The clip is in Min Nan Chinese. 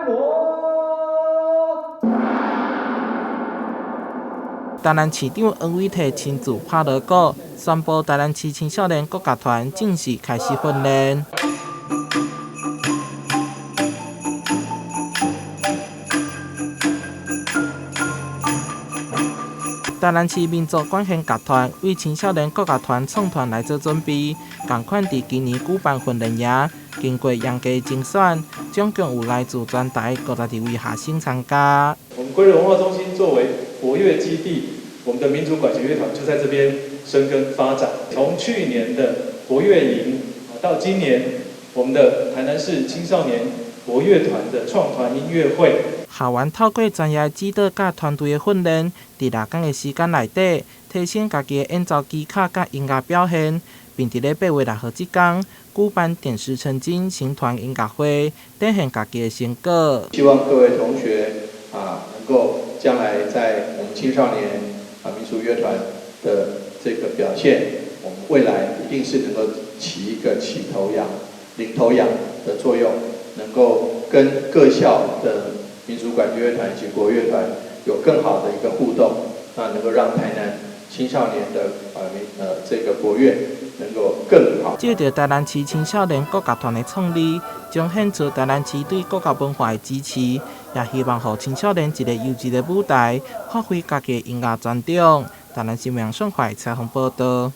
鑼。台南市長黃偉哲親自拍鑼鼓，宣布台南市青少年國樂團正式開始訓練。台南市民族管弦樂團為青少年國樂團創團來做準備，仝款佇今年舉辦訓練營，經過嚴格甄選，總共有來自全台52位學生參加。我們歸仁文化中心作為國樂基地，我們的民族管弦樂團就在這邊生根發展。從去年的國樂營到今年我們的台南市青少年國樂團的創團音樂會。學員透過專業指導佮團隊的訓練，佇6工的時間內底，提升家己的演奏技巧佮音樂表現，並佇咧8月6號這工舉辦點石成金新團音樂會，展現家己的成果。希望各位同學啊，能夠將來在我們青少年啊民族樂團的這個表現，我們未來一定是能夠起一個起頭羊、領頭羊的作用，能夠跟各校的民族管弦樂團及國樂團有更好的一個互動，那能夠讓台南青少年的這個國樂能夠更好。藉著台南市青少年國樂團的創立，彰顯出台南市對國樂文化的支持，也希望予青少年一個優質的舞台，發揮家己的音樂專長。台南新聞雙快採訪報導。